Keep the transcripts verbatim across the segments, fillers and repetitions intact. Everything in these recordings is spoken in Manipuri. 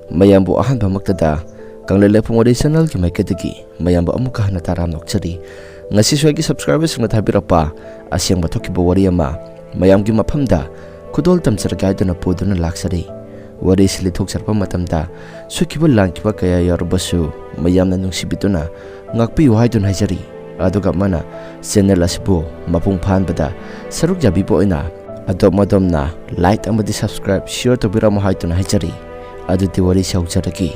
ꯃꯌꯥꯝꯕꯨ ꯑꯍꯥꯟꯕꯃꯛꯇꯗ ꯀꯪꯂꯩ ꯂꯩꯐꯝ ꯋꯥꯔꯤ ꯆꯦꯅꯦꯜꯒꯤ ꯃꯥꯏꯀꯩꯗꯒꯤ ꯃꯌꯥꯝꯕꯨ ꯑꯃꯨꯛꯀ ꯍꯟꯅ ꯇꯔꯥꯝꯅ ꯑꯣꯛꯆꯔꯤ꯫ ꯉꯁꯤꯁꯨ ꯑꯩꯒꯤ ꯁꯕꯁꯀ꯭ꯔꯥꯏꯕꯔꯁꯤꯡꯅ ꯊꯥꯕꯤꯔꯛꯄ ꯑꯁꯦꯡꯕ ꯊꯣꯛꯈꯤꯕ ꯋꯥꯔꯤ ꯑꯃ ꯃꯌꯥꯝꯒꯤ ꯃꯐꯝꯗ ꯈꯨꯗꯣꯜ ꯇꯝꯖꯔꯒꯦ ꯍꯥꯏꯗꯨꯅ ꯄꯨꯗꯨꯅ ꯂꯥꯛꯆꯔꯤ꯫ ꯋꯥꯔꯤꯁꯤ ꯂꯤꯊꯣꯛꯆꯔꯛꯄ ꯃꯇꯝꯗ ꯁꯣꯏꯈꯤꯕ ꯂꯥꯟꯈꯤꯕ ꯀꯌꯥ ꯌꯥꯎꯔꯕꯁꯨ ꯃꯌꯥꯝꯅ ꯅꯨꯡꯁꯤꯕꯤꯗꯨꯅ ꯉꯥꯛꯄꯤꯌꯨ ꯍꯥꯏꯗꯨꯅ ꯍꯥꯏꯖꯔꯤ꯫ ꯑꯗꯨꯒ ꯑꯃꯅ ꯆꯦꯅꯦꯜ ꯑꯁꯤꯕꯨ ꯃꯄꯨꯡ ꯐꯥꯍꯟꯕꯗ ꯁꯔꯨꯛ ꯌꯥꯕꯤꯕ ꯑꯣꯏꯅ ꯑꯗꯣꯝ ꯑꯗꯣꯝꯅ ꯂꯥꯏꯛ ꯑꯃꯗꯤ ꯁꯕꯁꯀ꯭ꯔꯥꯏꯕ, ꯁꯤꯌꯔ ꯇꯧꯕꯤꯔꯝꯃꯨ ꯍꯥꯏꯗꯨꯅ ꯍꯥꯏꯖꯔꯤ꯫ ꯑꯗꯨꯗꯤ ꯋꯥꯔꯤꯁꯤ ꯍꯧꯖꯔꯒꯦ꯫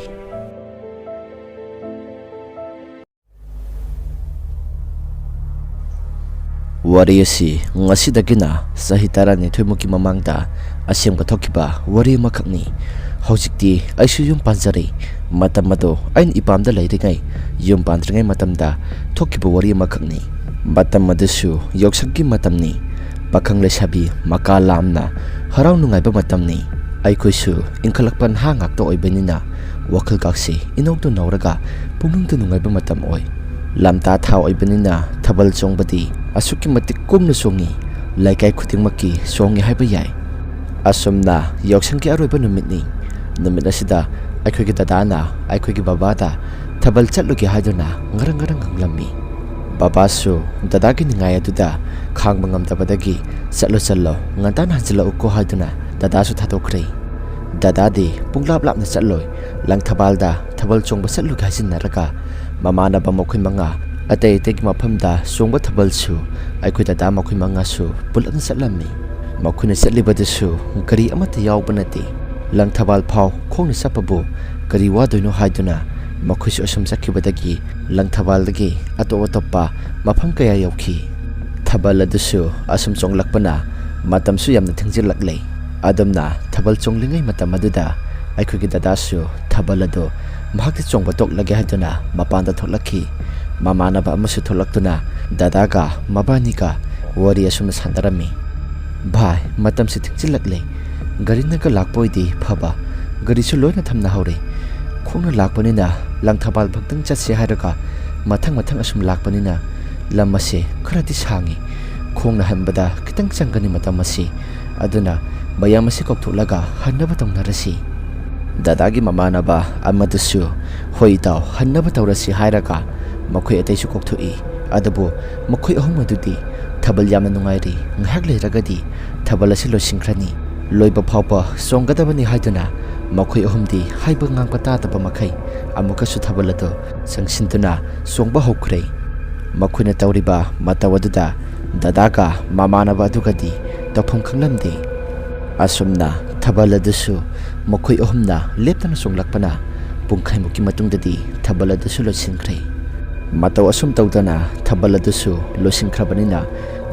ꯋꯥꯔꯤ ꯑꯁꯤ ꯉꯁꯤꯗꯒꯤꯅ ꯆꯍꯤ ꯇꯔꯥꯅꯤꯊꯣꯏꯃꯨꯛꯀꯤ ꯃꯃꯥꯡꯗ ꯑꯁꯦꯡꯕ ꯊꯣꯛꯈꯤꯕ ꯋꯥꯔꯤ ꯑꯃꯈꯛꯅꯤ꯫ ꯍꯧꯖꯤꯛꯇꯤ ꯑꯩꯁꯨ ꯌꯨꯝ ꯄꯥꯟꯖꯔꯦ꯫ ꯃꯇꯝ ꯑꯗꯣ ꯑꯩꯅ ꯏꯄꯥꯝꯗ ꯂꯩꯔꯤꯉꯩ, ꯌꯨꯝ ꯄꯥꯟꯗ꯭ꯔꯤꯉꯩ ꯃꯇꯝꯗ ꯊꯣꯛꯈꯤꯕ ꯋꯥꯔꯤ ꯑꯃꯈꯛꯅꯤ꯫ ꯃꯇꯝ ꯑꯗꯨꯁꯨ ꯌꯥꯎꯁꯪꯒꯤ ꯃꯇꯝꯅꯤ꯫ ꯄꯥꯈꯪ ꯂꯩꯁꯥꯕꯤ ꯃꯀꯥ ꯂꯥꯝꯅ ꯍꯔꯥꯎ ꯅꯨꯡꯉꯥꯏꯕ ꯃꯇꯝꯅꯤ꯫ ꯑꯩꯈꯣꯏꯁꯨ ꯏꯟꯈꯠꯂꯛꯄ ꯅꯍꯥ ꯉꯥꯛꯇ ꯑꯣꯏꯕꯅꯤꯅ ꯋꯥꯈꯜꯒꯥꯛꯁꯤ ꯏꯅꯧꯗ ꯅꯧꯔꯒ ꯄꯨꯛꯅꯤꯡꯗ ꯅꯨꯡꯉꯥꯏꯕ ꯃꯇꯝ ꯑꯣꯏ꯫ ꯂꯝꯇꯥ ꯊꯥ ꯑꯣꯏꯕꯅꯤꯅ ꯊꯥꯕꯜ ꯆꯣꯡꯕꯗꯤ ꯑꯁꯨꯛꯀꯤ ꯃꯇꯤꯛ ꯀꯨꯡꯅ ꯆꯣꯡꯉꯤ꯫ ꯂꯩꯀꯥꯏ ꯈꯨꯗꯤꯡꯃꯛꯀꯤ ꯆꯣꯡꯉꯤ ꯍꯥꯏꯕ ꯌꯥꯏ꯫ ꯑꯁꯨꯝꯅ ꯌꯥꯎꯁꯪꯒꯤ ꯑꯔꯣꯏꯕ ꯅꯨꯃꯤꯠꯅꯤ꯫ ꯅꯨꯃꯤꯠ ꯑꯁꯤꯗ ꯑꯩꯈꯣꯏꯒꯤ ꯗꯗꯥꯅ ꯑꯩꯈꯣꯏꯒꯤ ꯕꯕꯥꯗ ꯊꯥꯕꯜ ꯆꯠꯂꯨꯒꯦ ꯍꯥꯏꯗꯨꯅ ꯉꯔꯪ ꯉꯔꯪ ꯉꯪꯂꯝꯃꯤ꯫ ꯕꯕꯥꯁꯨ ꯗꯗꯥꯒꯤ ꯅꯤꯡꯉꯥꯏ ꯑꯗꯨꯗ ꯈꯥꯡꯕ ꯉꯝꯗꯕꯗꯒꯤ, "ꯆꯠꯂꯣ, ꯆꯠꯂꯣ, ꯉꯟꯇꯥꯅ ꯍꯟꯖꯤꯜꯂꯛꯎꯀꯣ" ꯍꯥꯏꯗꯨꯅ ꯗꯗꯥꯁꯨ ꯊꯥꯗꯣꯛꯈ꯭ꯔꯦ꯫ ꯗꯗꯥꯗꯤ ꯄꯨꯡꯂꯥꯞ ꯂꯥꯞꯅ ꯆꯠꯂꯣꯏ꯫ ꯂꯪꯊꯕꯥꯜꯗ ꯊꯥꯕꯜ ꯆꯣꯡꯕ ꯆꯠꯂꯨꯒꯦ ꯍꯥꯏꯖꯤꯟꯅꯔꯒ ꯃꯃꯥꯟꯅꯕ ꯃꯈꯣꯏ ꯃꯉꯥ ꯑꯇꯩ ꯑꯇꯩꯒꯤ ꯃꯐꯝꯗ ꯆꯣꯡꯕ ꯊꯥꯕꯜꯁꯨ ꯑꯩꯈꯣꯏ ꯗꯗꯥ ꯃꯈꯣꯏ ꯃꯉꯥꯁꯨ ꯄꯨꯂꯞꯅ ꯆꯠꯂꯝꯃꯤ꯫ ꯃꯈꯣꯏꯅ ꯆꯠꯂꯤꯕꯗꯨꯁꯨ ꯒꯥꯔꯤ ꯑꯃꯠꯇ ꯌꯥꯎꯕ ꯅꯠꯇꯦ꯫ ꯂꯪꯊꯕꯥꯜ ꯐꯥꯎ ꯈꯣꯡꯅ ꯆꯠꯄꯕꯨ ꯀꯔꯤ ꯋꯥꯗꯣꯏꯅꯣ ꯍꯥꯏꯗꯨꯅ ꯃꯈꯣꯏꯁꯨ ꯑꯁꯨꯝ ꯆꯠꯈꯤꯕꯗꯒꯤ ꯂꯪꯊꯕꯥꯜꯗꯒꯤ ꯑꯇꯣꯞ ꯑꯇꯣꯞꯄ ꯃꯐꯝ ꯀꯌꯥ ꯌꯧꯈꯤ꯫ ꯊꯥꯕꯜ ꯑꯗꯨꯁꯨ ꯑꯁꯨꯝ ꯆꯣꯡꯂꯛꯄꯅ ꯃꯇꯝꯁꯨ ꯌꯥꯝꯅ ꯊꯦꯡꯖꯤꯜꯂꯛꯂꯦ꯫ ꯑꯗꯨꯝꯅ ꯊꯥꯕꯜ ꯆꯣꯡꯂꯤꯉꯩ ꯃꯇꯝ ꯑꯗꯨꯗ ꯑꯩꯈꯣꯏꯒꯤ ꯗꯗꯥꯁꯨ ꯊꯥꯕꯜ ꯑꯗꯨ ꯃꯍꯥꯛꯇꯤ ꯆꯣꯡꯕ ꯇꯣꯛꯂꯒꯦ ꯍꯥꯏꯗꯨꯅ ꯃꯄꯥꯟꯗ ꯊꯣꯛꯂꯛꯈꯤ꯫ ꯃꯃꯥꯟꯅꯕ ꯑꯃꯁꯨ ꯊꯣꯛꯂꯛꯇꯨꯅ ꯗꯗꯥꯒ ꯃꯕꯥꯅꯤꯒ ꯋꯥꯔꯤ ꯑꯁꯨꯝꯅ ꯁꯥꯟꯅꯔꯝꯃꯤ꯫ "ꯚꯥꯏ, ꯃꯇꯝꯁꯤ ꯊꯦꯡꯖꯤꯜꯂꯛꯂꯦ꯫ ꯒꯥꯔꯤꯅꯒ ꯂꯥꯛꯄ ꯑꯣꯏꯗꯤ ꯐꯕ꯫ ꯒꯥꯔꯤꯁꯨ ꯂꯣꯏꯅ ꯊꯝꯅꯍꯧꯔꯦ꯫ ꯈꯣꯡꯅ ꯂꯥꯛꯄꯅꯤꯅ ꯂꯪꯊꯕꯥꯜ ꯐꯛꯇꯪ ꯆꯠꯁꯦ ꯍꯥꯏꯔꯒ ꯃꯊꯪ ꯃꯊꯪ ꯑꯁꯨꯝ ꯂꯥꯛꯄꯅꯤꯅ ꯂꯝ ꯑꯁꯦ ꯈꯔꯗꯤ ꯁꯥꯡꯉꯤ꯫ ꯈꯣꯡꯅ ꯍꯟꯕꯗ ꯈꯤꯇꯪ ꯆꯪꯒꯅꯤ ꯃꯇꯝ ꯑꯁꯤ꯫ ꯑꯗꯨꯅ ꯃꯌꯥꯝ ꯑꯁꯤ ꯀꯧꯊꯣꯛꯂꯒ ꯍꯟꯅꯕ ꯇꯧꯅꯔꯁꯤ"꯫ ꯗꯗꯥꯒꯤ ꯃꯃꯥꯟꯅꯕ ꯑꯃꯗꯨꯁꯨ, "ꯍꯣꯏ ꯏꯇꯥꯎ, ꯍꯟꯅꯕ ꯇꯧꯔꯁꯤ" ꯍꯥꯏꯔꯒ ꯃꯈꯣꯏ ꯑꯇꯩꯁꯨ ꯀꯧꯊꯣꯛꯏ꯫ ꯑꯗꯨꯕꯨ ꯃꯈꯣꯏ ꯑꯍꯨꯝ ꯑꯗꯨꯗꯤ ꯊꯥꯕꯜ ꯌꯥꯝꯅ ꯅꯨꯡꯉꯥꯏꯔꯤ, ꯉꯥꯏꯍꯥꯛ ꯂꯩꯔꯒꯗꯤ ꯊꯥꯕꯜ ꯑꯁꯤ ꯂꯣꯏꯁꯤꯟꯈ꯭ꯔꯅꯤ, ꯂꯣꯏꯕ ꯐꯥꯎꯕ ꯆꯣꯡꯒꯗꯕꯅꯤ ꯍꯥꯏꯗꯨꯅ ꯃꯈꯣꯏ ꯑꯍꯨꯝꯗꯤ ꯍꯥꯏꯕ ꯉꯥꯡꯕ ꯇꯥꯗꯕ ꯃꯈꯩ ꯑꯃꯨꯛꯀꯁꯨ ꯊꯥꯕꯜ ꯑꯗꯨ ꯆꯪꯁꯤꯟꯗꯨꯅ ꯆꯣꯡꯕ ꯍꯧꯈ꯭ꯔꯦ꯫ ꯃꯈꯣꯏꯅ ꯇꯧꯔꯤꯕ ꯃꯇꯧ ꯑꯗꯨꯗ ꯗꯗꯥꯒ ꯃꯃꯥꯟꯅꯕ ꯑꯗꯨꯒꯗꯤ ꯇꯧꯐꯝ ꯈꯪꯂꯝꯗꯦ꯫ ꯑꯁꯨꯝꯅ ꯊꯥꯕꯜ ꯑꯗꯨꯁꯨ ꯃꯈꯣꯏ ꯑꯍꯨꯝꯅ ꯂꯦꯞꯇꯅ ꯆꯣꯡꯂꯛꯄꯅ ꯄꯨꯡꯈꯥꯏꯃꯨꯛꯀꯤ ꯃꯇꯨꯡꯗꯗꯤ ꯊꯥꯕꯜ ꯑꯗꯨꯁꯨ ꯂꯣꯏꯁꯤꯟꯈ꯭ꯔꯦ꯫ ꯃꯇꯧ ꯑꯁꯨꯝ ꯇꯧꯗꯅ ꯊꯥꯕꯜ ꯑꯗꯨꯁꯨ ꯂꯣꯏꯁꯤꯟꯈ꯭ꯔꯕꯅꯤꯅ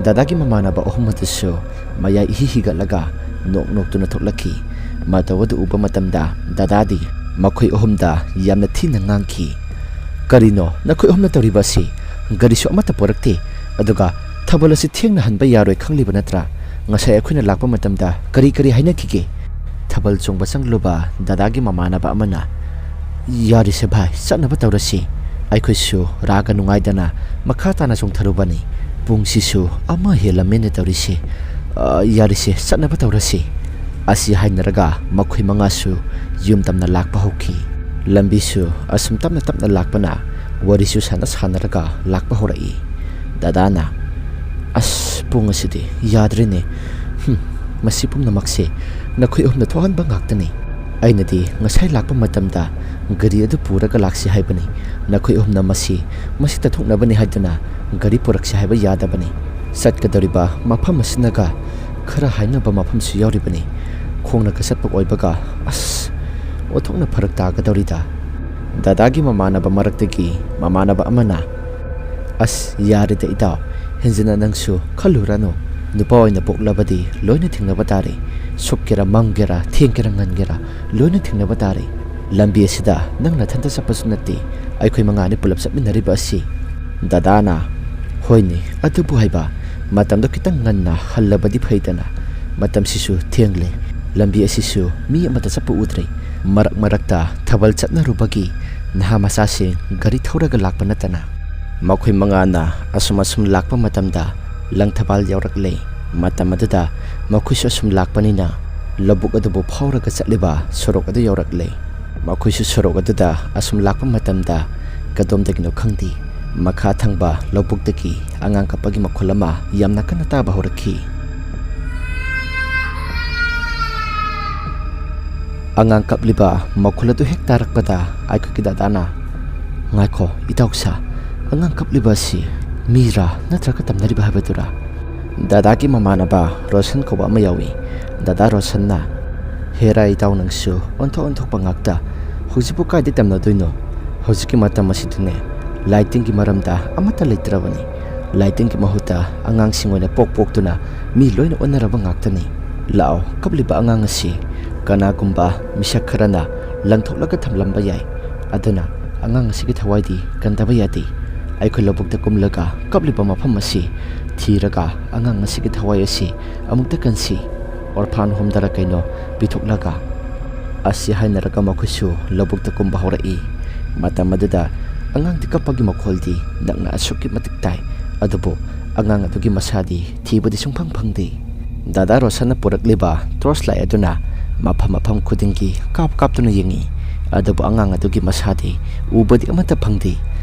ꯗꯗꯥꯒꯤ ꯃꯃꯥꯟꯅꯕ ꯑꯍꯨꯝ ꯑꯗꯨꯁꯨ ꯃꯌꯥꯏ ꯏꯍꯤ ꯍꯤꯒꯠꯂꯒ ꯅꯣꯛ ꯅꯣꯛꯇꯨꯅ ꯊꯣꯛꯂꯛꯈꯤ꯫ ꯃꯇꯧ ꯑꯗꯨ ꯎꯕ ꯃꯇꯝꯗ ꯗꯗꯥꯗꯤ ꯃꯈꯣꯏ ꯑꯍꯨꯝꯗ ꯌꯥꯝꯅ ꯊꯤꯅ ꯉꯥꯡꯈꯤ꯫ "ꯀꯔꯤꯅꯣ ꯅꯈꯣꯏ ꯑꯍꯨꯝꯅ ꯇꯧꯔꯤꯕ ꯑꯁꯤ? ꯒꯥꯔꯤꯁꯨ ꯑꯃꯠꯇ ꯄꯨꯔꯛꯇꯦ, ꯑꯗꯨꯒ ꯊꯥꯕꯜ ꯑꯁꯤ ꯊꯦꯡꯅ ꯍꯟꯕ ꯌꯥꯔꯣꯏ ꯈꯪꯂꯤꯕ ꯅꯠꯇ꯭ꯔꯥ? ꯉꯁꯥꯏ ꯑꯩꯈꯣꯏꯅ ꯂꯥꯛꯄ ꯃꯇꯝꯗ ꯀꯔꯤ ꯀꯔꯤ ꯍꯥꯏꯅꯈꯤꯒꯦ?" ꯊꯥꯕꯜ ꯆꯣꯡꯕ ꯆꯪꯂꯨꯕ ꯗꯗꯥꯒꯤ ꯃꯃꯥꯟꯅꯕ ꯑꯃꯅ, "ꯌꯥꯔꯤꯁꯦ ꯚꯥꯏ, ꯆꯠꯅꯕ ꯇꯧꯔꯁꯤ꯫ ꯑꯩꯈꯣꯏꯁꯨ ꯔꯥꯒ ꯅꯨꯡꯉꯥꯏꯗꯅ ꯃꯈꯥ ꯇꯥꯅ ꯆꯣꯡꯊꯔꯨꯕꯅꯤ꯫ ꯄꯨꯡꯁꯤꯁꯨ ꯑꯃ ꯍꯦꯜꯂꯝꯃꯦꯅꯦ ꯇꯧꯔꯤꯁꯦ꯫ ꯑ, ꯌꯥꯔꯤꯁꯦ, ꯆꯠꯅꯕ ꯇꯧꯔꯁꯤ"꯫ ꯑꯁꯤ ꯍꯥꯏꯅꯔꯒ ꯃꯈꯣꯏ ꯃꯉꯥꯁꯨ ꯌꯨꯝ ꯇꯝꯅ ꯂꯥꯛꯄ ꯍꯧꯈꯤ꯫ ꯂꯝꯕꯤꯁꯨ ꯑꯁꯨꯝ ꯇꯞꯅ ꯇꯞꯅ ꯂꯥꯛꯄꯅ ꯋꯥꯔꯤꯁꯨ ꯁꯥꯟꯅ ꯁꯥꯟꯅꯔꯒ ꯂꯥꯛꯄ ꯍꯧꯔꯛꯏ꯫ ꯗꯗꯥꯅ, "ꯑꯁ, ꯄꯨꯡ ꯑꯁꯤꯗꯤ ꯌꯥꯗ꯭ꯔꯦꯅꯦ꯫ ꯍꯨꯝ, ꯃꯁꯤ ꯄꯨꯝꯅꯃꯛꯁꯦ ꯅꯈꯣꯏ ꯑꯍꯨꯝꯅ ꯊꯣꯛꯍꯟꯕ ꯉꯥꯛꯇꯅꯤ꯫ ꯑꯩꯅꯗꯤ ꯉꯁꯥꯏ ꯂꯥꯛꯄ ꯃꯇꯝꯗ ꯒꯥꯔꯤ ꯑꯗꯨ ꯄꯨꯔꯒ ꯂꯥꯛꯁꯤ ꯍꯥꯏꯕꯅꯤ꯫ ꯅꯈꯣꯏ ꯑꯍꯨꯝꯅ ꯃꯁꯤ, ꯃꯁꯤ ꯇꯠꯊꯣꯛꯅꯕꯅꯤ ꯍꯥꯏꯗꯨꯅ ꯒꯥꯔꯤ ꯄꯨꯔꯛꯁꯤ ꯍꯥꯏꯕ ꯌꯥꯗꯕꯅꯤ꯫ ꯆꯠꯀꯗꯧꯔꯤꯕ ꯃꯐꯝ ꯑꯁꯤꯅꯒ ꯈꯔ ꯍꯥꯏꯅꯕ ꯃꯐꯝꯁꯨ ꯌꯥꯎꯔꯤꯕꯅꯤ꯫ ꯈꯣꯡꯅꯒ ꯆꯠꯄ ꯑꯣꯏꯕꯒ, ꯑꯁ, ꯑꯣꯟꯊꯣꯛꯅ ꯐꯔꯛ ꯇꯥꯒꯗꯧꯔꯤꯗ"꯫ ꯗꯗꯥꯒꯤ ꯃꯃꯥꯟꯅꯕ ꯃꯔꯛꯇꯒꯤ ꯃꯃꯥꯟꯅꯕ ꯑꯃꯅ, "ꯑꯁ, ꯌꯥꯔꯦꯗ ꯏꯇꯥꯎ, ꯍꯦꯟꯖꯤꯟꯅ ꯅꯪꯁꯨ ꯈꯜꯂꯨꯔꯅꯨ꯫ ꯅꯨꯄꯥ ꯑꯣꯏꯅ ꯄꯣꯛꯂꯕꯗꯤ ꯂꯣꯏꯅ ꯊꯦꯡꯅꯕ ꯇꯥꯔꯦ꯫ ꯁꯨꯞꯀꯦꯔꯥ, ꯃꯝꯒꯦꯔꯥ, ꯊꯦꯡꯒꯦꯔꯥ, ꯉꯟꯒꯦꯔꯥ, ꯂꯣꯏꯅ ꯊꯦꯡꯅꯕ ꯇꯥꯔꯦ꯫ ꯂꯝꯕꯤ ꯑꯁꯤꯗ ꯅꯪ ꯅꯊꯟꯇ ꯆꯠꯄꯁꯨ ꯅꯠꯇꯦ, ꯑꯩꯈꯣꯏ ꯃꯉꯥꯅꯤ ꯄꯨꯂꯞ ꯆꯠꯃꯤꯟꯅꯔꯤꯕ ꯑꯁꯤ"꯫ ꯗꯗꯥꯅ, "ꯍꯣꯏꯅꯦ, ꯑꯗꯨꯕꯨ ꯍꯥꯏꯕ, ꯃꯇꯝꯗꯣ ꯈꯤꯇꯪ ꯉꯟꯅ ꯍꯜꯂꯕꯗꯤ ꯐꯩꯗꯅ꯫ ꯃꯇꯝꯁꯤꯁꯨ ꯊꯦꯡꯂꯦ, ꯂꯝꯕꯤ ꯑꯁꯤꯁꯨ ꯃꯤ ꯑꯃꯠꯇ ꯆꯠꯄ ꯎꯗ꯭ꯔꯦ꯫ ꯃꯔꯛ ꯃꯔꯛꯇ ꯊꯥꯕꯜ ꯆꯠꯅꯔꯨꯕꯒꯤ ꯅꯍꯥ ꯃꯆꯥꯁꯤꯡ ꯒꯥꯔꯤ ꯊꯧꯔꯒ ꯂꯥꯛꯄ ꯅꯠꯇꯅ"꯫ ꯃꯈꯣꯏ ꯃꯉꯥꯅ ꯑꯁꯨꯝ ꯑꯁꯨꯝ ꯂꯥꯛꯄ ꯃꯇꯝꯗ ꯂꯪꯊꯕꯥꯜ ꯌꯧꯔꯛꯂꯦ꯫ ꯃꯇꯝ ꯑꯗꯨꯗ ꯃꯈꯣꯏꯁꯨ ꯑꯁꯨꯝ ꯂꯥꯛꯄꯅꯤꯅ ꯂꯧꯕꯨꯛ ꯑꯗꯨꯕꯨ ꯐꯥꯎꯔꯒ ꯆꯠꯂꯤꯕ ꯁꯣꯔꯣꯛ ꯑꯗꯨ ꯌꯧꯔꯛꯂꯦ꯫ ꯃꯈꯣꯏꯁꯨ ꯁꯣꯔꯣꯛ ꯑꯗꯨꯗ ꯑꯁꯨꯝ ꯂꯥꯛꯄ ꯃꯇꯝꯗ ꯀꯗꯣꯝꯗꯒꯤꯅꯣ ꯈꯪꯗꯦ, ꯃꯈꯥ ꯊꯪꯕ ꯂꯧꯕꯨꯛꯇꯒꯤ ꯑꯉꯥꯡ ꯀꯞꯄꯒꯤ ꯃꯈꯣꯜ ꯑꯃ ꯌꯥꯝꯅ ꯀꯟꯅ ꯇꯥꯕ ꯍꯧꯔꯛꯈꯤ꯫ ꯑꯉꯥꯡ ꯀꯞꯂꯤꯕ ꯃꯈꯣꯜ ꯑꯗꯨ ꯍꯦꯛ ꯇꯥꯔꯛꯄꯗ ꯑꯩꯈꯣꯏꯒꯤ ꯗꯗꯥꯅ, "ꯉꯥꯏꯈꯣ ꯏꯇꯥꯎꯁꯥ, ꯑꯉꯥꯡ ꯀꯞꯂꯤꯕ ꯑꯁꯤ ꯃꯤꯔꯥ ꯅꯠꯇ꯭ꯔꯒ ꯇꯝꯅꯔꯤꯕ ꯍꯥꯏꯕꯗꯨꯔꯥ?" ꯗꯗꯥꯒꯤ ꯃꯃꯥꯟꯅꯕ ꯔꯣꯁꯟ ꯀꯧꯕ ꯑꯃ ꯌꯥꯎꯏ꯫ ꯗꯗꯥ ꯔꯣꯁꯟꯅ, "ꯍꯦꯔꯥ ꯏꯇꯥꯎ, ꯅꯪꯁꯨ ꯑꯣꯟꯊꯣꯛ ꯑꯣꯟꯊꯣꯛꯄ ꯉꯥꯛꯇ꯫ ꯍꯧꯖꯤꯛꯄꯨ ꯀꯥꯏꯗ ꯇꯝꯅꯗꯣꯏꯅꯣ? ꯍꯧꯖꯤꯛꯀꯤ ꯃꯇꯝ ꯑꯁꯤꯗꯅꯦ, ꯂꯥꯏꯇꯤꯟꯒꯤ ꯃꯔꯝꯗ ꯑꯃꯠꯇ ꯂꯩꯇ꯭ꯔꯕꯅꯤ꯫ ꯂꯥꯏꯇꯤꯟꯒꯤ ꯃꯍꯨꯠꯇ ꯑꯉꯥꯡꯁꯤꯡ ꯑꯣꯏꯅ ꯄꯣꯛ ꯄꯣꯛꯇꯨꯅ ꯃꯤ ꯂꯣꯏꯅ ꯑꯣꯟꯅꯔꯕ ꯉꯥꯛꯇꯅꯤ꯫ ꯂꯥꯛꯑꯣ, ꯀꯞꯂꯤꯕ ꯑꯉꯥꯡ ꯑꯁꯤ ꯀꯅꯥꯒꯨꯝꯕ ꯃꯤꯁꯛ ꯈꯔꯅ ꯂꯪꯊꯣꯛꯂꯒ ꯊꯝꯂꯝꯕ ꯌꯥꯏ꯫ ꯑꯗꯨꯅ ꯑꯉꯥꯡ ꯑꯁꯤꯒꯤ ꯊꯋꯥꯏꯗꯤ ꯀꯟꯗꯕ ꯌꯥꯗꯦ꯫ ꯑꯩꯈꯣꯏ ꯂꯧꯕꯨꯛꯇ ꯀꯨꯝꯂꯒ ꯀꯞꯂꯤꯕ ꯃꯐꯝ ꯑꯁꯤ ꯊꯤꯔꯒ ꯑꯉꯥꯡ ꯑꯁꯤꯒꯤ ꯊꯋꯥꯏ ꯑꯁꯤ ꯑꯃꯨꯛꯇ ꯀꯟꯁꯤ꯫ ꯑꯣꯔꯐꯥꯟ ꯍꯣꯝꯗꯔ ꯀꯩꯅꯣ ꯄꯤꯊꯣꯛꯂꯒ," ꯑꯁꯤ ꯍꯥꯏꯅꯔꯒ ꯃꯈꯣꯏꯁꯨ ꯂꯧꯕꯨꯛꯇ ꯀꯨꯝꯕ ꯍꯧꯔꯛꯏ꯫ ꯃꯇꯝ ꯑꯗꯨꯗ ꯑꯉꯥꯡꯗꯤ ꯀꯞꯄꯒꯤ ꯃꯈꯣꯜꯗꯤ ꯅꯛꯅ ꯑꯁꯨꯛꯀꯤ ꯃꯇꯤꯛ ꯇꯥꯏ, ꯑꯗꯨꯕꯨ ꯑꯉꯥꯡ ꯑꯗꯨꯒꯤ ꯃꯁꯥꯗꯤ ꯊꯤꯕꯗꯤ ꯁꯨꯡꯐꯪ ꯐꯪꯗꯦ꯫ ꯗꯗꯥ ꯔꯣꯁꯟꯅ ꯄꯨꯔꯛꯂꯤꯕ ꯇꯣꯔꯆ ꯂꯥꯏꯠ ꯑꯗꯨꯅ ꯃꯐꯝ ꯃꯐꯝ ꯈꯨꯗꯤꯡꯒꯤ ꯀꯥꯞ ꯀꯥꯞꯇꯨꯅ ꯌꯦꯡꯉꯤ, ꯑꯗꯨꯕꯨ ꯑꯉꯥꯡ ꯑꯗꯨꯒꯤ ꯃꯁꯥꯗꯤ ꯎꯕꯗꯤ ꯑꯃꯠꯇ ꯐꯪꯗꯦ꯫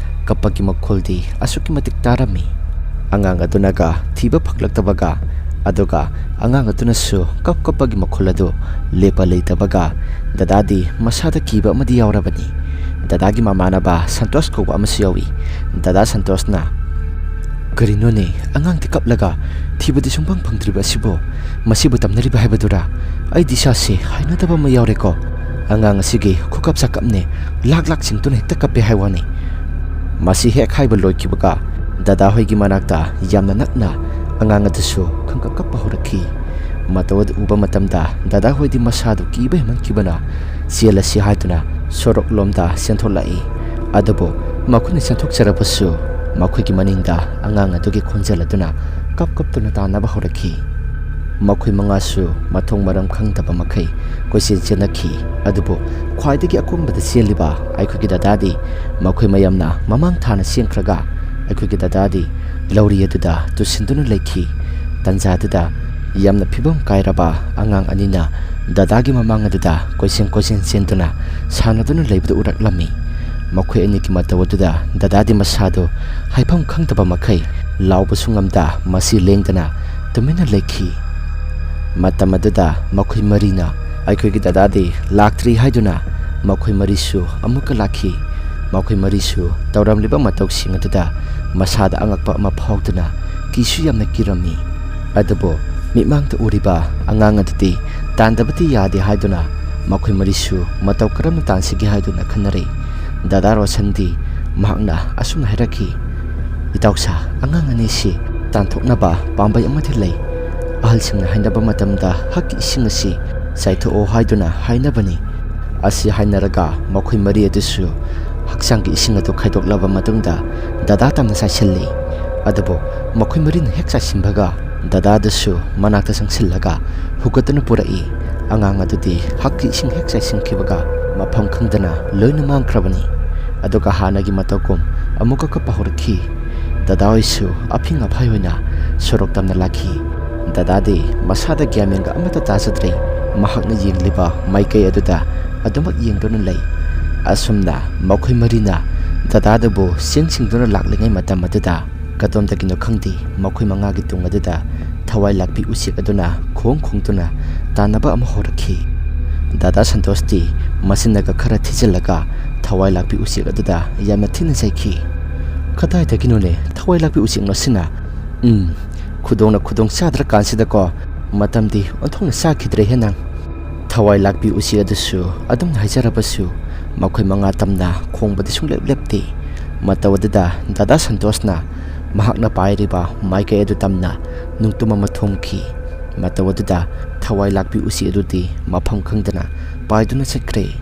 ꯀꯞꯄꯒꯤ ꯃꯈꯣꯜꯗꯤ ꯑꯁꯨꯛꯀꯤ ꯃꯇꯤꯛ ꯇꯥꯔꯝꯃꯤ꯫ ꯑꯉꯥꯡ ꯑꯗꯨꯅꯒ ꯊꯤꯕ ꯐꯪꯂꯛꯇꯕꯒ, ꯑꯗꯨꯒ ꯑꯉꯥꯡ ꯑꯗꯨꯅꯁꯨ ꯀꯞ ꯀꯞꯄꯒꯤ ꯃꯈꯣꯜ ꯑꯗꯨ ꯂꯦꯞꯄ ꯂꯩꯇꯕꯒ, ꯗꯗꯥꯗꯤ ꯃꯁꯥꯗ ꯀꯤꯕ ꯑꯃꯗꯤ ꯌꯥꯎꯔꯕꯅꯤ꯫ ꯗꯗꯥꯒꯤ ꯃꯃꯥꯟꯅꯕ ꯁꯟꯇꯣꯁ ꯀꯧꯕ ꯑꯃꯁꯨ ꯌꯥꯎꯏ꯫ ꯗꯗꯥ ꯁꯟꯇꯣꯁꯅ, "ꯀꯔꯤꯅꯣꯅꯦ, ꯑꯉꯥꯡꯗꯤ ꯀꯞꯂꯒ ꯊꯤꯕꯗꯤ ꯁꯨꯡꯐꯪ ꯐꯪꯗ꯭ꯔꯤꯕ ꯑꯁꯤꯕꯨ? ꯃꯁꯤꯕꯨ ꯇꯝꯅꯔꯤꯕ ꯍꯥꯏꯕꯗꯨꯔꯥ? ꯑꯩꯗꯤ ꯏꯁꯥꯁꯦ ꯍꯩꯅꯗꯕ ꯑꯃ ꯌꯥꯎꯔꯦꯀꯣ꯫ ꯑꯉꯥꯡ ꯑꯁꯤꯒꯤ ꯈꯨꯀꯞ ꯁꯥꯀꯞꯅꯦ, ꯂꯥꯛ ꯂꯥꯛ ꯆꯤꯡꯗꯨꯅ ꯍꯦꯛꯇ ꯀꯞꯄꯦ ꯍꯥꯏ ꯋꯥꯅꯤ"꯫ ꯃꯁꯤ ꯍꯦꯛ ꯍꯥꯏꯕ ꯂꯣꯏꯈꯤꯕꯒ, ꯗꯗꯥ ꯍꯣꯏꯒꯤ ꯃꯅꯥꯛꯇ ꯌꯥꯝꯅ ꯅꯛꯅ ꯑꯉꯥꯡ ꯑꯗꯨꯁꯨ ꯈꯪꯀꯞ ꯀꯞꯄ ꯍꯧꯔꯛꯈꯤ꯫ ꯃꯇꯧ ꯑꯗꯨ ꯎꯕ ꯃꯇꯝꯗ ꯗꯗꯥ ꯍꯣꯏꯗꯤ ꯃꯁꯥꯗꯨ ꯀꯤꯕ ꯍꯦꯟꯃꯟꯈꯤꯕꯅ ꯆꯦꯜꯂꯁꯤ ꯍꯥꯏꯗꯨꯅ ꯁꯣꯔꯣꯛꯂꯣꯝꯗ ꯆꯦꯟꯊꯣꯛꯂꯛꯏ꯫ ꯑꯗꯨꯕꯨ ꯃꯈꯣꯏꯅ ꯆꯦꯟꯊꯣꯛꯆꯔꯕꯁꯨ ꯃꯈꯣꯏꯒꯤ ꯃꯅꯤꯡꯗ ꯑꯉꯥꯡ ꯑꯗꯨꯒꯤ ꯈꯣꯟꯖꯦꯜ ꯑꯗꯨꯅ ꯀꯞ ꯀꯞꯇꯨꯅ ꯇꯥꯟꯅꯕ ꯍꯧꯔꯛꯈꯤ꯫ ꯃꯈꯣꯏ ꯃꯉꯥꯁꯨ ꯃꯊꯣꯡ ꯃꯔꯝ ꯈꯪꯗꯕ ꯃꯈꯩ ꯀꯣꯏꯆꯦꯟ ꯆꯦꯟꯅꯈꯤ꯫ ꯑꯗꯨꯕꯨ ꯈ꯭ꯋꯥꯏꯗꯒꯤ ꯑꯀꯣꯟꯕꯗ ꯆꯦꯜꯂꯤꯕ ꯑꯩꯈꯣꯏꯒꯤ ꯗꯗꯥꯗꯤ ꯃꯈꯣꯏ ꯃꯌꯥꯝꯅ ꯃꯃꯥꯡ ꯊꯥꯅ ꯆꯦꯟꯈ꯭ꯔꯒ, ꯑꯩꯈꯣꯏꯒꯤ ꯗꯗꯥꯗꯤ ꯂꯧꯔꯤ ꯑꯗꯨꯗ ꯇꯨꯁꯤꯟꯗꯨꯅ ꯂꯩꯈꯤ꯫ ꯇꯟꯖꯥꯗꯨꯗ ꯌꯥꯝꯅ ꯐꯤꯕꯝ ꯀꯥꯏꯔꯕ ꯑꯉꯥꯡ ꯑꯅꯤꯅ ꯗꯗꯥꯒꯤ ꯃꯃꯥꯡ ꯑꯗꯨꯗ ꯀꯣꯏꯆꯦꯟ ꯀꯣꯏꯆꯦꯟ ꯆꯦꯟꯗꯨꯅ ꯁꯥꯟꯅꯗꯨꯅ ꯂꯩꯕꯗꯨ ꯎꯔꯛꯂꯝꯃꯤ꯫ ꯃꯈꯣꯏ ꯑꯅꯤꯒꯤ ꯃꯇꯧ ꯑꯗꯨꯗ ꯗꯗꯥꯗꯤ ꯃꯁꯥꯗꯨ ꯍꯥꯏꯐꯝ ꯈꯪꯗꯕ ꯃꯈꯩ ꯂꯥꯎꯕꯁꯨ ꯉꯝꯗ ꯃꯁꯤ ꯂꯦꯡꯗꯅ ꯇꯨꯃꯤꯟꯅ ꯂꯩꯈꯤ꯫ ꯃꯇꯝ ꯑꯗꯨꯗ ꯃꯈꯣꯏ ꯃꯔꯤꯅ ꯑꯩꯈꯣꯏꯒꯤ ꯗꯗꯥꯗꯤ ꯂꯥꯛꯇ꯭ꯔꯤ ꯍꯥꯏꯗꯨꯅ ꯃꯈꯣꯏ ꯃꯔꯤꯁꯨ ꯑꯃꯨꯛꯀ ꯂꯥꯛꯈꯤ꯫ ꯃꯈꯣꯏ ꯃꯔꯤꯁꯨ ꯇꯧꯔꯝꯂꯤꯕ ꯃꯇꯧꯁꯤꯡ ꯑꯗꯨꯗ ꯃꯁꯥꯗ ꯑꯉꯛꯄ ꯑꯃ ꯐꯥꯎꯗꯨꯅ ꯀꯤꯁꯨ ꯌꯥꯝꯅ ꯀꯤꯔꯝꯃꯤ꯫ ꯑꯗꯨꯕꯨ ꯃꯤꯠꯃꯥꯡꯗ ꯎꯔꯤꯕ ꯑꯉꯥꯡ ꯑꯗꯨꯗꯤ ꯇꯥꯟꯗꯕꯗꯤ ꯌꯥꯗꯦ ꯍꯥꯏꯗꯨꯅ ꯃꯈꯣꯏ ꯃꯔꯤꯁꯨ ꯃꯇꯧ ꯀꯔꯝꯅ ꯇꯥꯟꯁꯤꯒꯦ ꯍꯥꯏꯗꯨꯅ ꯈꯟꯅꯔꯤ꯫ ꯗꯗꯥ ꯔꯣꯁꯟꯗꯤ ꯃꯍꯥꯛꯅ ꯑꯁꯨꯝꯅ ꯍꯥꯏꯔꯛꯈꯤ, "ꯏꯇꯥꯎꯁꯥ, ꯑꯉꯥꯡ ꯑꯅꯤꯁꯤ ꯇꯥꯟꯊꯣꯛꯅꯕ ꯄꯥꯝꯕꯩ ꯑꯃꯗꯤ ꯂꯩ꯫ ꯑꯍꯜꯁꯤꯡꯅ ꯍꯥꯏꯅꯕ ꯃꯇꯝꯗ ꯍꯛꯀꯤ ꯏꯁꯤꯡ ꯑꯁꯤ ꯆꯥꯏꯊꯣꯛꯑꯣ ꯍꯥꯏꯗꯨꯅ ꯍꯥꯏꯅꯕꯅꯤ꯫ ꯑꯁꯤ ꯍꯥꯏꯅꯔꯒ ꯃꯈꯣꯏ ꯃꯔꯤ ꯑꯗꯨꯁꯨ ꯍꯛꯆꯥꯡꯒꯤ ꯏꯁꯤꯡ ꯑꯗꯨ ꯈꯥꯏꯗꯣꯛꯂꯕ ꯃꯇꯨꯡꯗ ꯗꯗꯥ ꯇꯝꯅ ꯆꯥꯏꯁꯤꯜꯂꯤ꯫ ꯑꯗꯨꯕꯨ ꯃꯈꯣꯏ ꯃꯔꯤꯅ ꯍꯦꯛ ꯆꯥꯏꯁꯤꯟꯕꯒ ꯗꯗꯥꯗꯨꯁꯨ ꯃꯅꯥꯛꯇ ꯆꯪꯁꯤꯜꯂꯒ ꯍꯨꯒꯠꯇꯨꯅ ꯄꯨꯔꯛꯏ꯫ ꯑꯉꯥꯡ ꯑꯗꯨꯗꯤ ꯍꯛꯀꯤ ꯏꯁꯤꯡ ꯍꯦꯛ ꯆꯥꯏꯁꯤꯟꯈꯤꯕꯒ ꯃꯐꯝ ꯈꯪꯗꯅ ꯂꯣꯏꯅ ꯃꯥꯡꯈ꯭ꯔꯕꯅꯤ꯫ ꯑꯗꯨꯒ ꯍꯥꯟꯅꯒꯤ ꯃꯇꯧꯒꯨꯝ ꯑꯃꯨꯛꯀ ꯀꯞꯄ ꯍꯧꯔꯛꯈꯤ꯫ ꯗꯗꯥ ꯍꯣꯏꯁꯨ ꯑꯐꯤꯡ ꯑꯐꯥꯏ ꯑꯣꯏꯅ ꯁꯣꯔꯣꯛ ꯇꯝꯅ ꯂꯥꯛꯈꯤ꯫ ꯗꯗꯥꯗꯤ ꯃꯁꯥꯗ ꯒ꯭ꯌꯥꯟ ꯃꯦꯟꯒ ꯑꯃꯠꯇ ꯇꯥꯖꯗ꯭ꯔꯦ꯫ ꯃꯍꯥꯛꯅ ꯌꯦꯡꯂꯤꯕ ꯃꯥꯏꯀꯩ ꯑꯗꯨꯗ ꯑꯗꯨꯃꯛ ꯌꯦꯡꯗꯨꯅ ꯂꯩ꯫ ꯑꯁꯨꯝꯅ ꯃꯈꯣꯏ ꯃꯔꯤꯅ ꯗꯗꯥꯗꯨꯕꯨ ꯆꯦꯟꯁꯤꯟꯗꯨꯅ ꯂꯥꯛꯂꯤꯉꯩ ꯃꯇꯝ ꯑꯗꯨꯗ ꯀꯗꯣꯝꯗꯒꯤꯅꯣ ꯈꯪꯗꯦ, ꯃꯈꯣꯏ ꯃꯉꯥꯒꯤ ꯇꯨꯡ ꯑꯗꯨꯗ ꯊꯋꯥꯏ ꯂꯥꯛꯄꯤ ꯎꯆꯦꯛ ꯑꯗꯨꯅ ꯈꯣꯡ ꯈꯣꯡꯗꯨꯅ ꯇꯥꯟꯅꯕ ꯑꯃ ꯍꯧꯔꯛꯈꯤ꯫ ꯗꯗꯥ ꯁꯟꯇꯣꯁꯇꯤ ꯃꯆꯤꯟꯅꯒ ꯈꯔ ꯊꯤꯖꯤꯜꯂꯒ ꯊꯋꯥꯏ ꯂꯥꯛꯄꯤ ꯎꯆꯦꯛ ꯑꯗꯨꯗ ꯌꯥꯝꯅ ꯊꯤꯅ ꯆꯩꯈꯤ꯫ "ꯀꯗꯥꯏꯗꯒꯤꯅꯣꯅꯦ ꯊꯋꯥꯏ ꯂꯥꯛꯄꯤ ꯎꯆꯦꯛ ꯃꯁꯤꯅ? ꯎꯝ, ꯈꯨꯗꯣꯡꯅ ꯈꯨꯗꯣꯡ ꯆꯥꯗ꯭ꯔꯀꯥꯟꯁꯤꯗꯀꯣ, ꯃꯇꯝꯗꯤ ꯑꯣꯟꯊꯣꯛꯅ ꯆꯥꯈꯤꯗ꯭ꯔꯦꯍꯦ ꯅꯪ!" ꯊꯋꯥꯏ ꯂꯥꯛꯄꯤ ꯎꯆꯦꯛ ꯑꯗꯨꯁꯨ ꯑꯗꯨꯝ ꯍꯥꯏꯖꯔꯕꯁꯨ ꯃꯈꯣꯏ ꯃꯉꯥ ꯇꯝꯅ ꯈꯣꯡꯕꯗꯤ ꯁꯨꯡꯂꯦꯞ ꯂꯦꯞꯇꯦ꯫ ꯃꯇꯧ ꯑꯗꯨꯗ ꯗꯗꯥ ꯁꯟꯇꯣꯁꯅ ꯃꯍꯥꯛꯅ ꯄꯥꯏꯔꯤꯕ ꯃꯥꯏꯀꯩ ꯑꯗꯨ ꯇꯝꯅ ꯅꯨꯡꯇꯨꯝ ꯑꯃ ꯊꯣꯝꯈꯤ꯫ ꯃꯇꯧ ꯑꯗꯨꯗ ꯊꯋꯥꯏ ꯂꯥꯛꯄꯤ ꯎꯆꯦꯛ ꯑꯗꯨꯗꯤ ꯃꯐꯝ ꯈꯪꯗꯅ ꯄꯥꯏꯗꯨꯅ ꯆꯠꯈ꯭ꯔꯦ꯫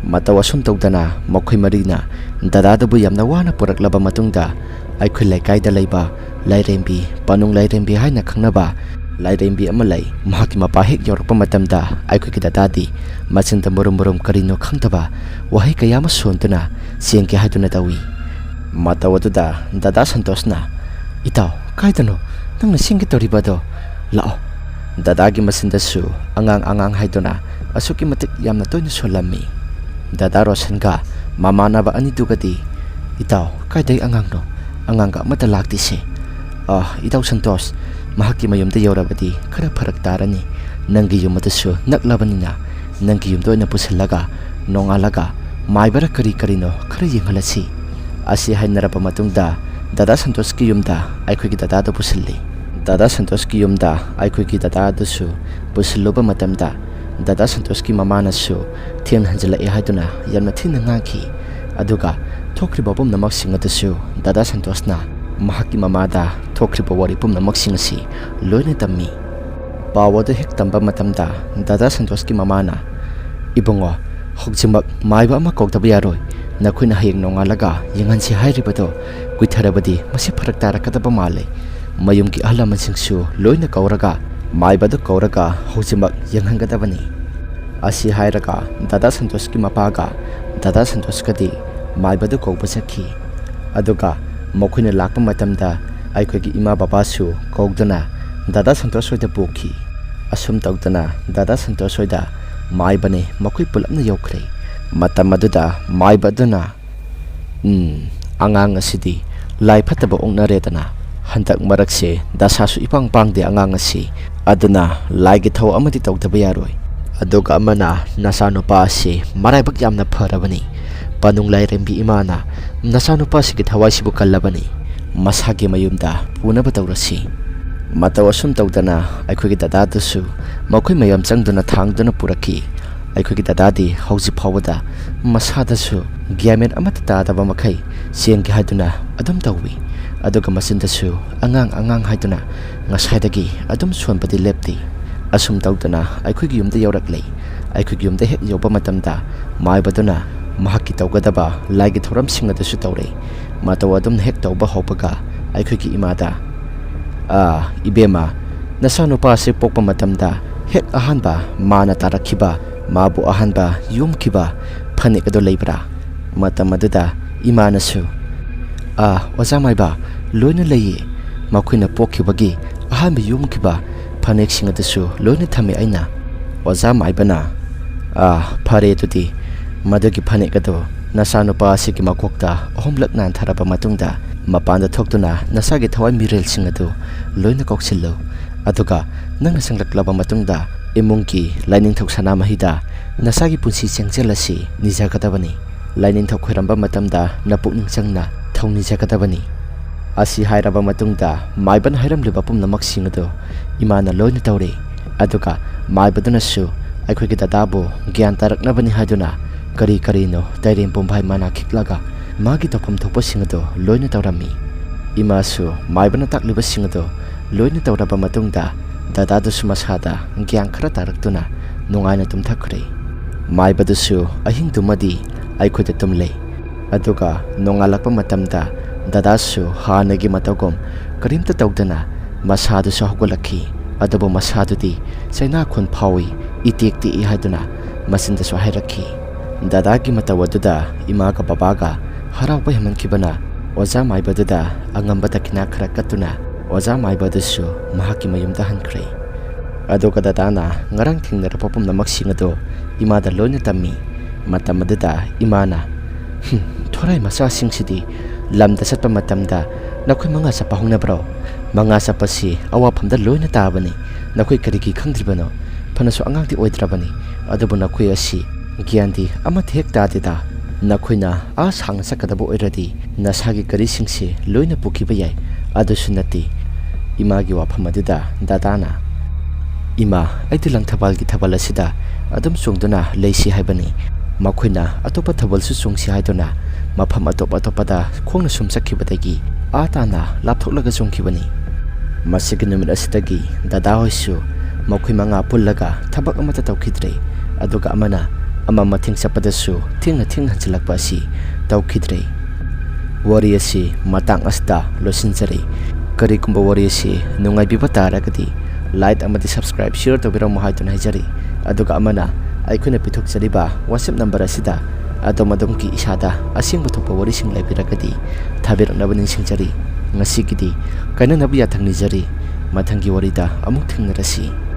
ꯃꯇꯧ ꯑꯁꯨꯝ ꯇꯧꯗꯅ ꯃꯈꯣꯏ ꯃꯔꯤꯅ ꯗꯗꯥꯗꯨꯕꯨ ꯌꯥꯝꯅ ꯋꯥꯅ ꯄꯨꯔꯛꯂꯕ ꯃꯇꯨꯡꯗ ꯑꯩꯈꯣꯏ ꯂꯩꯀꯥꯏꯗ ꯂꯩꯕ ꯂꯥꯏꯔꯦꯝꯕꯤ, ꯄꯥꯅꯨꯡ ꯂꯥꯏꯔꯦꯝꯕꯤ ꯍꯥꯏꯅ ꯈꯪꯅꯕ ꯂꯥꯏꯔꯦꯝꯕꯤ ꯑꯃ ꯂꯩ꯫ ꯃꯍꯥꯛꯀꯤ ꯃꯄꯥ ꯍꯦꯛ ꯌꯧꯔꯛꯄ ꯃꯇꯝꯗ ꯑꯩꯈꯣꯏꯒꯤ ꯗꯗꯥꯗꯤ ꯃꯆꯤꯟꯗ ꯃꯔꯨꯝ ꯃꯔꯨꯝ ꯀꯔꯤꯅꯣ ꯈꯪꯗꯕ ꯋꯥꯍꯩ ꯀꯌꯥ ꯑꯃ ꯁꯣꯟꯗꯨꯅ ꯆꯦꯟꯒꯦ ꯍꯥꯏꯗꯨꯅ ꯇꯧꯏ꯫ ꯃꯇꯧ ꯑꯗꯨꯗ ꯗꯗꯥ ꯁꯟꯇꯣꯁꯅ, "ꯏꯇꯥꯎ, ꯀꯥꯏꯗꯅꯣ ꯅꯪꯅ ꯆꯦꯟꯒꯦ ꯇꯧꯔꯤꯕ ꯑꯗꯣ? ꯂꯥꯛꯑꯣ, ꯗꯗꯥꯒꯤ ꯃꯆꯤꯟꯗꯁꯨ ꯑꯉꯥꯡ ꯑꯉꯥꯡ ꯍꯥꯏꯗꯨꯅ ꯑꯁꯨꯛꯀꯤ ꯃꯇꯤꯛ ꯌꯥꯝꯅ ꯇꯣꯏꯅ ꯁꯣꯜꯂꯝꯃꯤ꯫ ꯗꯗꯥ ꯔꯣꯁꯟꯒ ꯃꯃꯥꯟꯅꯕ ꯑꯅꯤꯗꯨꯒꯗꯤ, "ꯏꯇꯥꯎ, ꯀꯥꯏꯗꯩ ꯑꯉꯥꯡꯅꯣ? ꯑꯉꯥꯡꯒ ꯑꯃꯠꯇ ꯂꯥꯛꯇꯦꯁꯦ꯫ ꯑꯥ, ꯏꯇꯥꯎ ꯁꯟꯇꯣꯁ, ꯃꯍꯥꯛꯀꯤ ꯃꯌꯨꯝꯗ ꯌꯧꯔꯕꯗꯤ ꯈꯔ ꯐꯔꯛ ꯇꯥꯔꯅꯤ꯫ ꯅꯪꯒꯤ ꯌꯨꯝ ꯑꯗꯨꯁꯨ ꯅꯛꯂꯕꯅꯤꯅ ꯅꯪꯒꯤ ꯌꯨꯝꯗ ꯑꯣꯏꯅ ꯄꯨꯁꯤꯜꯂꯒ ꯅꯣꯡꯉꯥꯜꯂꯒ ꯃꯥꯏꯕꯔ ꯀꯔꯤ ꯀꯔꯤꯅꯣ ꯈꯔ ꯌꯦꯡꯍꯜꯂꯁꯤ"꯫ ꯑꯁꯤ ꯍꯥꯏꯅꯔꯕ ꯃꯇꯨꯡꯗ ꯗꯗꯥ ꯁꯟꯇꯣꯁꯀꯤ ꯌꯨꯝꯗ ꯑꯩꯈꯣꯏꯒꯤ ꯗꯗꯥꯗꯨ ꯄꯨꯁꯤꯜꯂꯤ꯫ ꯗꯗꯥ ꯁꯟꯇꯣꯁꯀꯤ ꯌꯨꯝꯗ ꯑꯩꯈꯣꯏꯒꯤ ꯗꯗꯥ ꯑꯗꯨꯁꯨ ꯄꯨꯁꯤꯜꯂꯨꯕ ꯃꯇꯝꯗ, ꯗꯗꯥ ꯁꯟꯇꯣꯁꯀꯤ ꯃꯃꯥꯅꯁꯨ ꯊꯦꯡꯅ ꯍꯟꯖꯤꯜꯂꯛꯑꯦ ꯍꯥꯏꯗꯨꯅ ꯌꯥꯝꯅ ꯊꯤꯅ ꯉꯥꯡꯈꯤ꯫ ꯑꯗꯨꯒ ꯊꯣꯛꯈ꯭ꯔꯤꯕ ꯄꯨꯝꯅꯃꯛꯁꯤꯡ ꯑꯗꯨꯁꯨ ꯗꯗꯥ ꯁꯟꯇꯣꯁꯅ ꯃꯍꯥꯛꯀꯤ ꯃꯃꯥꯗ ꯊꯣꯛꯈ꯭ꯔꯤꯕ ꯋꯥꯔꯤ ꯄꯨꯝꯅꯃꯛꯁꯤꯡ ꯑꯁꯤ ꯂꯣꯏꯅ ꯇꯝꯃꯤ꯫ ꯄꯥꯎ ꯑꯗꯨ ꯍꯦꯛ ꯇꯝꯕ ꯃꯇꯝꯗ ꯗꯗꯥ ꯁꯟꯇꯣꯁꯀꯤ ꯃꯃꯥꯅ, "ꯏꯕꯨꯡꯉꯣ, ꯍꯧꯖꯤꯛꯃꯛ ꯃꯥꯏꯕ ꯑꯃ ꯀꯧꯗꯕ ꯌꯥꯔꯣꯏ꯫ ꯅꯈꯣꯏꯅ ꯍꯌꯦꯡ ꯅꯣꯡꯉꯥꯜꯂꯒ ꯌꯦꯡꯍꯟꯁꯤ ꯍꯥꯏꯔꯤꯕꯗꯣ ꯀꯨꯏꯊꯔꯕꯗꯤ ꯃꯁꯤ ꯐꯔꯛ ꯇꯥꯔꯛꯀꯗꯕ ꯃꯥꯜꯂꯦ꯫ ꯃꯌꯨꯝꯒꯤ ꯑꯍꯜ ꯂꯃꯟꯁꯤꯡꯁꯨ ꯂꯣꯏꯅ ꯀꯧꯔꯒ ꯃꯥꯏꯕꯗꯨ ꯀꯧꯔꯒ ꯍꯧꯖꯤꯛꯃꯛ ꯌꯦꯡꯍꯟꯒꯗꯕꯅꯤ"꯫ ꯑꯁꯤ ꯍꯥꯏꯔꯒ ꯗꯗꯥ ꯁꯟꯇꯣꯁꯀꯤ ꯃꯄꯥꯒ ꯗꯗꯥ ꯁꯟꯇꯣꯁꯀꯗꯤ ꯃꯥꯏꯕꯗꯨ ꯀꯧꯕ ꯆꯠꯈꯤ꯫ ꯑꯗꯨꯒ ꯃꯈꯣꯏꯅ ꯂꯥꯛꯄ ꯃꯇꯝꯗ ꯑꯩꯈꯣꯏꯒꯤ ꯏꯃꯥ ꯕꯕꯥꯁꯨ ꯀꯧꯗꯨꯅ ꯗꯗꯥ ꯁꯟꯇꯣꯁ ꯍꯣꯏꯗ ꯄꯨꯈꯤ꯫ ꯑꯁꯨꯝ ꯇꯧꯗꯅ ꯗꯗꯥ ꯁꯟꯇꯣꯁ ꯍꯣꯏꯗ ꯃꯥꯏꯕꯅꯦ ꯃꯈꯣꯏ ꯄꯨꯂꯞꯅ ꯌꯧꯈ꯭ꯔꯦ꯫ ꯃꯇꯝ ꯑꯗꯨꯗ ꯃꯥꯏꯕ ꯑꯗꯨꯅ, "ꯎꯝ, ꯑꯉꯥꯡ ꯑꯁꯤꯗꯤ ꯂꯥꯏ ꯐꯠꯇꯕ ꯑꯣꯛꯅꯔꯦꯗꯅ꯫ ꯍꯟꯗꯛ ꯃꯔꯛꯁꯦ ꯗꯁꯥꯁꯨ ꯏꯄꯥꯡ ꯄꯥꯡꯗꯦ ꯑꯉꯥꯡ ꯑꯁꯤ꯫ ꯑꯗꯨꯅ ꯂꯥꯏꯒꯤ ꯊꯧ ꯑꯃꯗꯤ ꯇꯧꯗꯕ ꯌꯥꯔꯣꯏ꯫ ꯑꯗꯨꯒ ꯑꯃꯅ, ꯅꯆꯥꯅꯨꯄꯥ ꯑꯁꯤ ꯃꯔꯥꯏꯕꯛ ꯌꯥꯝꯅ ꯐꯔꯕꯅꯤ꯫ ꯄꯥꯅꯨꯡ ꯂꯥꯏꯔꯦꯝꯕꯤ ꯏꯃꯥꯅ ꯅꯆꯥꯅꯨꯄꯥꯁꯤꯒꯤ ꯊꯋꯥꯏꯁꯤꯕꯨ ꯀꯜꯂꯕꯅꯤ꯫ ꯃꯁꯥꯒꯤ ꯃꯌꯨꯝꯗ ꯄꯨꯅꯕ ꯇꯧꯔꯁꯤ"꯫ ꯃꯇꯧ ꯑꯁꯨꯝ ꯇꯧꯗꯅ ꯑꯩꯈꯣꯏꯒꯤ ꯗꯗꯥꯗꯨꯁꯨ ꯃꯈꯣꯏ ꯃꯌꯥꯝ ꯆꯪꯗꯨꯅ ꯊꯥꯡꯗꯨꯅ ꯄꯨꯔꯛꯈꯤ꯫ ꯑꯩꯈꯣꯏꯒꯤ ꯗꯗꯥꯗꯤ ꯍꯧꯖꯤꯛ ꯐꯥꯎꯕꯗ ꯃꯁꯥꯗꯁꯨ ꯒ꯭ꯌꯥꯟ ꯃꯦꯟ ꯑꯃꯠꯇ ꯇꯥꯗꯕ ꯃꯈꯩ ꯆꯦꯟꯒꯦ ꯍꯥꯏꯗꯨꯅ ꯑꯗꯨꯝ ꯇꯧꯏ꯫ ꯑꯗꯨꯒ ꯃꯆꯤꯟꯗꯁꯨ "ꯑꯉꯥꯡ, ꯑꯉꯥꯡ" ꯍꯥꯏꯗꯨꯅ ꯉꯁꯥꯏꯗꯒꯤ ꯑꯗꯨꯝ ꯁꯣꯟꯕꯗꯤ ꯂꯦꯞꯇꯦ꯫ ꯑꯁꯨꯝ ꯇꯧꯗꯅ ꯑꯩꯈꯣꯏꯒꯤ ꯌꯨꯝꯗ ꯌꯧꯔꯛꯂꯦ꯫ ꯑꯩꯈꯣꯏꯒꯤ ꯌꯨꯝꯗ ꯍꯦꯛ ꯌꯧꯕ ꯃꯇꯝꯗ ꯃꯥꯏꯕꯗꯨꯅ ꯃꯍꯥꯛꯀꯤ ꯇꯧꯒꯗꯕ ꯂꯥꯏꯒꯤ ꯊꯧꯔꯝꯁꯤꯡ ꯑꯗꯨꯁꯨ ꯇꯧꯔꯦ꯫ ꯃꯇꯧ ꯑꯗꯨꯝ ꯍꯦꯛ ꯇꯧꯕ ꯍꯧꯕꯒ ꯑꯩꯈꯣꯏꯒꯤ ꯏꯃꯥꯗ, "ꯑꯥ, ꯏꯕꯦꯝꯃ, ꯅꯆꯥꯅꯨꯄꯥ ꯑꯁꯤ ꯄꯣꯛꯄ ꯃꯇꯝꯗ ꯍꯦꯛ ꯑꯍꯥꯟꯕ ꯃꯥꯅ ꯇꯥꯔꯛꯈꯤꯕ, ꯃꯥꯕꯨ ꯑꯍꯥꯟꯕ ꯌꯣꯝꯈꯤꯕ ꯐꯅꯦꯛ ꯑꯗꯨ ꯂꯩꯕ꯭ꯔꯥ?" ꯃꯇꯝ ꯑꯗꯨꯗ ꯏꯃꯥꯅꯁꯨ, "ꯑꯥ, ꯑꯣꯖꯥ ꯃꯥꯏꯕ, ꯂꯣꯏꯅ ꯂꯩꯌꯦ꯫ ꯃꯈꯣꯏꯅ ꯄꯣꯛꯈꯤꯕꯒꯤ ꯑꯍꯥꯟꯕ ꯌꯣꯝꯈꯤꯕ ꯐꯅꯦꯛꯁꯤꯡ ꯑꯗꯨꯁꯨ ꯂꯣꯏꯅ ꯊꯝꯃꯤ ꯑꯩꯅ꯫ ꯑꯣꯖꯥ ꯃꯥꯏꯕꯅ, "ꯑꯥ, ꯐꯔꯦ ꯑꯗꯨꯗꯤ꯫ ꯃꯗꯨꯒꯤ ꯐꯅꯦꯛ ꯑꯗꯨ ꯅꯆꯥꯅꯨꯄꯥ ꯑꯁꯤꯒꯤ ꯃꯀꯣꯛꯇ ꯑꯍꯨꯝꯂꯛ ꯅꯥꯟꯊꯔꯕ ꯃꯇꯨꯡꯗ ꯃꯄꯥꯟꯗ ꯊꯣꯛꯇꯨꯅ ꯅꯁꯥꯒꯤ ꯊꯋꯥꯏ ꯃꯤꯔꯦꯜꯁꯤꯡ ꯑꯗꯨ ꯂꯣꯏꯅ ꯀꯧꯁꯤꯜꯂꯨ꯫ ꯑꯗꯨꯒ ꯅꯪꯅ ꯆꯪꯂꯛꯂꯕ ꯃꯇꯨꯡꯗ ꯏꯃꯨꯡꯒꯤ ꯂꯥꯏꯅꯤꯡꯊꯧ ꯁꯅꯥꯃꯍꯤꯗ ꯅꯁꯥꯒꯤ ꯄꯨꯟꯁꯤ ꯆꯦꯡꯖꯦꯜ ꯑꯁꯤ ꯅꯤꯖꯒꯗꯕꯅꯤ꯫ ꯂꯥꯏꯅꯤꯡꯊꯧ ꯈꯣꯏꯔꯝꯕ ꯃꯇꯝꯗ ꯅꯄꯨꯛꯅꯤꯡ ꯆꯪꯅ ꯊꯧꯅꯤꯖꯒꯗꯕꯅꯤ"꯫ ꯑꯁꯤ ꯍꯥꯏꯔꯕ ꯃꯇꯨꯡꯗ ꯃꯥꯏꯕꯅ ꯍꯥꯏꯔꯝꯂꯤꯕ ꯄꯨꯝꯅꯃꯛꯁꯤꯡ ꯑꯗꯨ ꯏꯃꯥꯅ ꯂꯣꯏꯅ ꯇꯧꯔꯦ꯫ ꯑꯗꯨꯒ ꯃꯥꯏꯕꯗꯨꯅꯁꯨ ꯑꯩꯈꯣꯏꯒꯤ ꯗꯗꯥꯕꯨ ꯒ꯭ꯌꯥꯟ ꯇꯥꯔꯛꯅꯕꯅꯤ ꯍꯥꯏꯗꯨꯅ ꯀꯔꯤ ꯀꯔꯤꯅꯣ ꯇꯩꯔꯦꯝ ꯄꯨꯝꯐꯥꯏ ꯃꯅꯥ ꯈꯤꯛꯂꯒ ꯃꯥꯒꯤ ꯇꯧꯐꯝ ꯊꯣꯛꯄꯁꯤꯡ ꯑꯗꯨ ꯂꯣꯏꯅ ꯇꯧꯔꯝꯃꯤ꯫ ꯏꯃꯥꯁꯨ ꯃꯥꯏꯕꯅ ꯇꯥꯛꯂꯤꯕꯁꯤꯡ ꯑꯗꯨ ꯂꯣꯏꯅ ꯇꯧꯔꯕ ꯃꯇꯨꯡꯗ ꯗꯗꯥꯗꯨꯁꯨ ꯃꯁꯥꯗ ꯒ꯭ꯌꯥꯟ ꯈꯔ ꯇꯥꯔꯛꯇꯨꯅ ꯅꯨꯡꯉꯥꯏꯅ ꯇꯨꯝꯊꯈ꯭ꯔꯦ꯫ ꯃꯥꯏꯕꯗꯨꯁꯨ ꯑꯍꯤꯡꯗꯨꯃꯗꯤ ꯑꯩꯈꯣꯏꯗ ꯇꯨꯝꯂꯦ꯫ ꯑꯗꯨꯒ ꯅꯣꯡꯉꯥꯜꯂꯛꯄ ꯃꯇꯝꯗ ꯗꯗꯥꯁꯨ ꯍꯥꯟꯅꯒꯤ ꯃꯇꯧꯒꯨꯝ ꯀꯔꯤꯝꯇ ꯇꯧꯗꯅ ꯃꯁꯥꯗꯨꯁꯨ ꯍꯧꯒꯠꯂꯛꯈꯤ꯫ ꯑꯗꯨꯕꯨ ꯃꯁꯥꯗꯨꯗꯤ ꯆꯩꯅꯥꯈꯣꯟ ꯐꯥꯎꯏ, ꯏꯇꯦꯛ ꯇꯦꯛꯏ ꯍꯥꯏꯗꯨꯅ ꯃꯆꯤꯟꯗꯁꯨ ꯍꯥꯏꯔꯛꯈꯤ꯫ ꯗꯗꯥꯒꯤ ꯃꯇꯧ ꯑꯗꯨꯗ ꯏꯃꯥꯒ ꯕꯕꯥꯒ ꯍꯔꯥꯎꯕ ꯍꯦꯟꯃꯟꯈꯤꯕꯅ ꯑꯣꯖꯥ ꯃꯥꯏꯕꯗꯨꯗ ꯑꯉꯝꯕ ꯗꯈꯤꯅꯥ ꯈꯔ ꯀꯠꯇꯨꯅ ꯑꯣꯖꯥ ꯃꯥꯏꯕ ꯑꯗꯨꯁꯨ ꯃꯍꯥꯛꯀꯤ ꯃꯌꯨꯝꯗ ꯍꯟꯈ꯭ꯔꯦ꯫ ꯑꯗꯨꯒ ꯗꯗꯥꯅ ꯉꯔꯥꯡ ꯊꯦꯡꯅꯔꯛꯄ ꯄꯨꯝꯅꯃꯛꯁꯤꯡ ꯑꯗꯨ ꯏꯃꯥꯗ ꯂꯣꯏꯅ ꯇꯝꯃꯤ꯫ ꯃꯇꯝ ꯑꯗꯨꯗ ꯏꯃꯥꯅ, "ꯍꯨꯝ, ꯊꯣꯔꯥꯏ ꯃꯆꯥꯁꯤꯡꯁꯤꯗꯤ ꯂꯝꯗ ꯆꯠꯄ ꯃꯇꯝꯗ ꯅꯈꯣꯏ ꯃꯉꯥ ꯆꯠꯄ ꯍꯧꯅꯕ꯭ꯔꯣ? ꯃꯉꯥ ꯆꯠꯄꯁꯤ ꯑꯋꯥꯐꯝꯗ ꯂꯣꯏꯅ ꯇꯥꯕꯅꯤ꯫ ꯅꯈꯣꯏ ꯀꯔꯤꯒꯤ ꯈꯪꯗ꯭ꯔꯤꯕꯅꯣ? ꯐꯅꯁꯨ ꯑꯉꯥꯡꯗꯤ ꯑꯣꯏꯗ꯭ꯔꯕꯅꯤ, ꯑꯗꯨꯕꯨ ꯅꯈꯣꯏ ꯑꯁꯤ ꯒ꯭ꯌꯥꯟꯗꯤ ꯑꯃꯠꯇ ꯍꯦꯛ ꯇꯥꯗꯦꯗ꯫ ꯅꯈꯣꯏꯅ ꯑꯥ ꯁꯥꯡꯅ ꯆꯠꯀꯗꯕ ꯑꯣꯏꯔꯗꯤ ꯅꯁꯥꯒꯤ ꯒꯥꯔꯤꯁꯤꯡꯁꯦ ꯂꯣꯏꯅ ꯄꯨꯈꯤꯕ ꯌꯥꯏ꯫ ꯑꯗꯨꯁꯨ ꯅꯠꯇꯦ"꯫ ꯏꯃꯥꯒꯤ ꯋꯥꯐꯝ ꯑꯗꯨꯗ ꯗꯗꯥꯅ, "ꯏꯃꯥ, ꯑꯩꯗꯤ ꯂꯪꯊꯕꯥꯜꯒꯤ ꯊꯥꯕꯜ ꯑꯁꯤꯗ ꯑꯗꯨꯝ ꯆꯣꯡꯗꯨꯅ ꯂꯩꯁꯤ ꯍꯥꯏꯕꯅꯤ꯫ ꯃꯈꯣꯏꯅ ꯑꯇꯣꯞꯄ ꯊꯥꯕꯜꯁꯨ ꯆꯣꯡꯁꯤ ꯍꯥꯏꯗꯨꯅ ꯃꯐꯝ ꯑꯇꯣꯞ ꯑꯇꯣꯞꯄꯗ ꯈꯣꯡꯅ ꯁꯨꯝ ꯆꯠꯈꯤꯕꯗꯒꯤ ꯑꯥ ꯇꯥꯅ ꯂꯥꯞꯊꯣꯛꯂꯒ ꯆꯣꯡꯈꯤꯕꯅꯤ"꯫ ꯃꯁꯤꯒꯤ ꯅꯨꯃꯤꯠ ꯑꯁꯤꯗꯒꯤ ꯗꯗꯥ ꯍꯣꯏꯁꯨ ꯃꯈꯣꯏ ꯃꯉꯥ ꯄꯨꯜꯂꯒ ꯊꯕꯛ ꯑꯃꯠꯇ ꯇꯧꯈꯤꯗ꯭ꯔꯦ꯫ ꯑꯗꯨꯒ ꯑꯃꯅ ꯑꯃ ꯃꯇꯦꯡ ꯆꯠꯄꯗꯁꯨ ꯊꯦꯡꯅ ꯊꯦꯡꯅ ꯍꯟꯖꯤꯜꯂꯛꯄ ꯑꯁꯤ ꯇꯧꯈꯤꯗ꯭ꯔꯦ꯫ ꯋꯥꯔꯤ ꯑꯁꯤ ꯃꯇꯥꯡ ꯑꯁꯤꯗ ꯂꯣꯏꯁꯤꯟꯖꯔꯦ꯫ ꯀꯔꯤꯒꯨꯝꯕ ꯋꯥꯔꯤ ꯑꯁꯤ ꯅꯨꯡꯉꯥꯏꯕꯤꯕ ꯇꯥꯔꯒꯗꯤ like ꯑꯃꯗꯤ subscribe, share ꯇꯧꯕꯤꯔꯝꯃꯨ ꯍꯥꯏꯗꯨꯅ ꯍꯥꯏꯖꯔꯤ꯫ ꯑꯗꯨꯒ ꯑꯃꯅ ꯑꯩꯈꯣꯏꯅ ꯄꯤꯊꯣꯛꯆꯔꯤꯕ WhatsApp number ꯑꯁꯤꯗ ꯑꯗꯣꯝ ꯑꯗꯣꯝꯒꯤ ꯏꯁꯥꯗ ꯑꯁꯦꯡꯕ ꯊꯣꯛꯄ ꯋꯥꯔꯤꯁꯤꯡ ꯂꯩꯕꯤꯔꯒꯗꯤ ꯊꯥꯕꯤꯔꯛꯅꯕ ꯅꯤꯡꯁꯤꯡꯖꯔꯤ꯫ ꯉꯁꯤꯒꯤꯗꯤ ꯀꯥꯏꯅꯅꯕ ꯌꯥꯊꯪ ꯅꯤꯖꯔꯤ꯫ ꯃꯊꯪꯒꯤ ꯋꯥꯔꯤꯗ ꯑꯃꯨꯛ ꯊꯦꯡꯅꯔꯁꯤ꯫